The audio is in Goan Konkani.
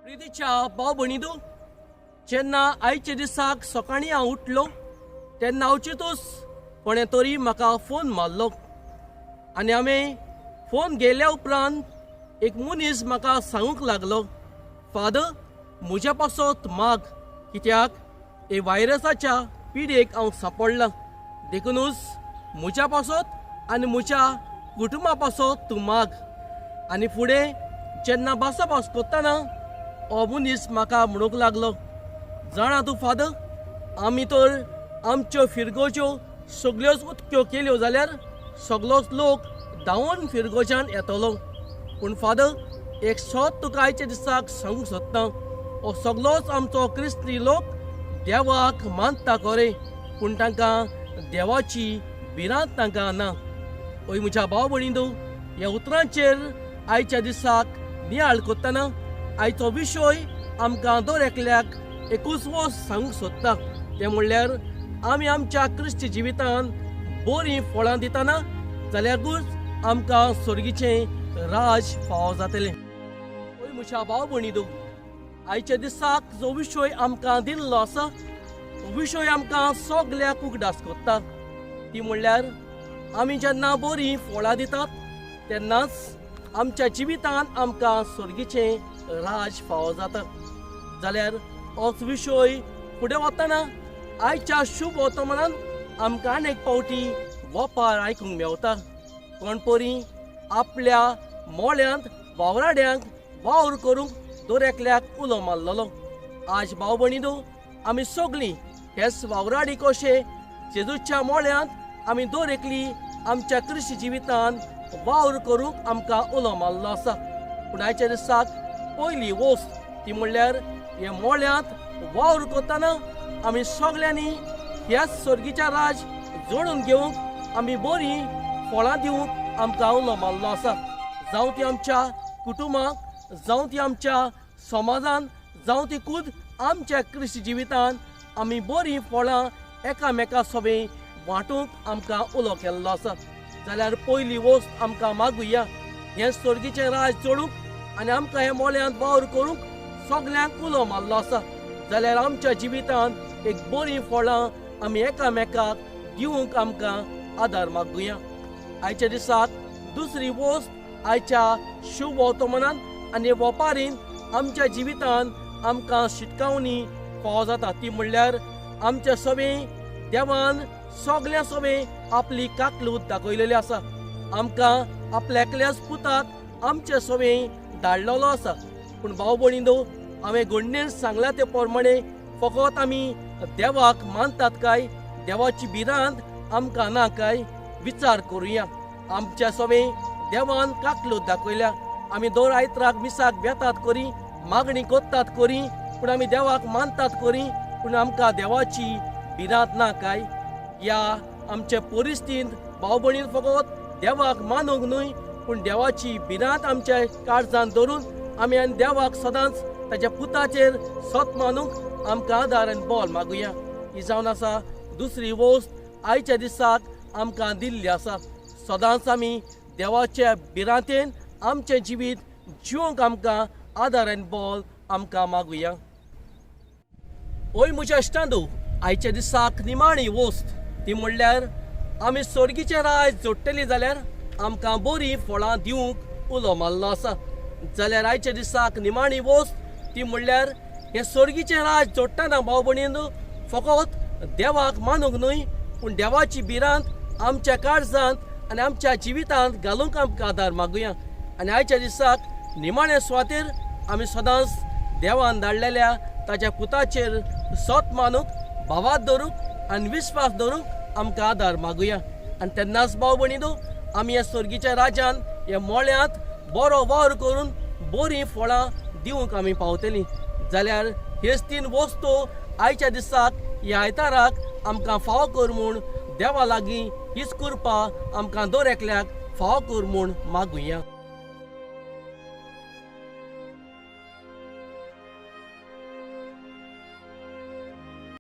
प्रितीच्या भाव भयणींनो, जेन्ना आयच्या दिसाक सकाळीं हांव उठलो तेन्ना अवचितूच कोणें तरी म्हाका फोन मारलो आनी हांवें फोन घेयल्या उपरांत एक मनीस म्हाका सांगूंक लागलो, फादर म्हज्या पासत माग, कित्याक हे व्हायरसाच्या पिडेक हांव सांपडलां, देखुनूच म्हज्या पासत आनी म्हज्या कुटुंबा पासत तूं माग. आनी फुडें जेन्ना भासाभास करतना हो मनीस म्हाका म्हणूंक लागलो, जाणा तूं फादर, आमी तर आमच्यो फिरगोज्यो सगल्योच उक्त्यो केल्यो जाल्यार सगलोच लोक धांवून फिरगोज्यान येतलो, पूण फादर एक सत तुका आयच्या दिसाक सांगूंक सोदता, हो सगलोच आमचो क्रिस्ती लोक देवाक मानता खरें, पूण तांकां देवाची भिरांत तांकां ना. हय म्हज्या भाव भयणींनो, ह्या उतरांचेर आयच्या दिसाक नियाळ करतना आयचो विशय आमकां दर एकल्याक एकूच वस्त सांगूंक सोदता, तें म्हणल्यार आमी आमच्या क्रिस्ती जिवितान बरीं फळां दितना जाल्यारूच आमकां स्वर्गीचें राज फावो जातलें. हय म्हज्या भाव भयणींनो, आयच्या दिसाक जो विशय आमकां दिल्लो आसा तो विशय आमकां सगल्याक उगडास करता, ती म्हणल्यार आमी जेन्ना बरीं फळां दितात तेन्नाच आमच्या जिवितांत आमकां स्वर्गीचें राज फावो जाता. जाल्यार होच विशय फुडें वतना आयच्या शुभ वर्तमानान आमकां अनेक फावटी वपार आयकूंक मेवता. कोण परी आपल्या मोळ्यांत वावराड्यांक वावर करूंक दर एकल्याक उलो मारलेलो. आज भाव भयणींनो, आमी सगळीं हेच वावराडी कशे जेजूच्या मोळ्यांत आमी दर एकली आमच्या क्रिस्ती जिवितान वावर करूंक आमकां उलो मारलो आसा. पूण आयच्या दिसाक पयली वस्त ती म्हणल्यार हे मोळ्यांत वावर करतना आमी सगळ्यांनी ह्याच स्वर्गीच्या राज जोडून घेवंक आमी बरीं फळां दिवंक आमकां उलो मारलो आसा. जावं ती आमच्या कुटुंबाक, जावं ती आमच्या समाजान, जावं ती खूद आमच्या क्रिस्ती जिवितान आमी बरीं फळां एकामेका सोबें वांटूंक आमकां उलो केल्लो आसा. जाल्यार पयली वस्त आमकां मागुया हें स्वर्गीचें राज जोडूंक आनी आमकां हें मोळ्यांत वावर करूंक सगल्यांक उलो मारलो आसा. जाल्यार आमच्या जिवितांत एक बरीं फळां आमी एकामेकाक दिवंक आमकां आदार मागुया. आयच्या दिसाक दुसरी वस्त आयच्या शुभ वर्तमानान आनी वपारीन आमच्या जिवितान आमकां शिटकावणी फावो जाता, ती म्हणल्यार आमच्या सवें देवान सगल्या सवें आपली काकलूत दाखयलेली आसा. आमकां आपल्या एकल्याच पुताक आमच्या सवें धाडलेलो आसा. पूण भाव भयणींनो, हांवें घडणेन सांगलां ते प्रमाणे फकत आमी देवाक मानतात काय देवाची भिरांत आमकां ना काय विचार करुया. आमच्या सवें देवान काकलूत दाखयल्या. आमी दर आयतराक मिसाक वेतात करी, मागणी करतात करी, पूण आमी देवाक मानतात करी, पूण आमकां देवाची भिरांत ना काय. ह्या आमचे परिस्थितींत भाव भयणीन फकत देवाक मानूंक न्हय, पूण देवाची भिरांत आमच्या काळजांत धरून आमी आनी देवाक सदांच ताच्या पुताचेर सत मानूंक आमकां आदार आनी बल मागुया. ही जावन आसा दुसरी वस्त आयच्या दिसाक आमकां दिल्ली आसा. सदांच आमी देवाच्या भिरांतेन आमचें जिवीत जिवंक आमकां आदार आनी बल आमकां मागुया. ओय म्हज्या इश्टांनो, आयच्या दिसाक निमाणी वस्त ती म्हणल्यार आमी स्वर्गीचें राज जोडटलीं जाल्यार आमकां बरीं फळां दिवंक उलो मारलो आसा. जाल्यार आयच्या दिसाक निमाणी वस्त ती म्हणल्यार हें स्वर्गीचें राज जोडटना भाव भयणींनो फकत देवाक मानूंक न्हय, पूण देवाची भिरांत आमच्या काळजांत आनी आमच्या जिवितांत घालूंक आमकां आदार मागुया. आनी आयच्या दिसाक निमाणे सुवातेर आमी सदांच देवान धाडलेल्या ताच्या पुताचेर सत मानूंक, भावात धरूंक आनी विस्वास धरूंक आमकां आदार मागुया. आनी तेन्नाच भाव भयणींनो, आमी ह्या स्वर्गीच्या राजान ह्या मोळ्यांत बरो वावर करून बरीं फळां दिवंक आमी पावतलीं. जाल्यार हेच तीन वस्तू आयच्या दिसाक ह्या आयताराक आमकां फावो कर म्हूण देवा लागीं हीच कृपा आमकां दर एकल्याक फावो कर म्हूण मागुया.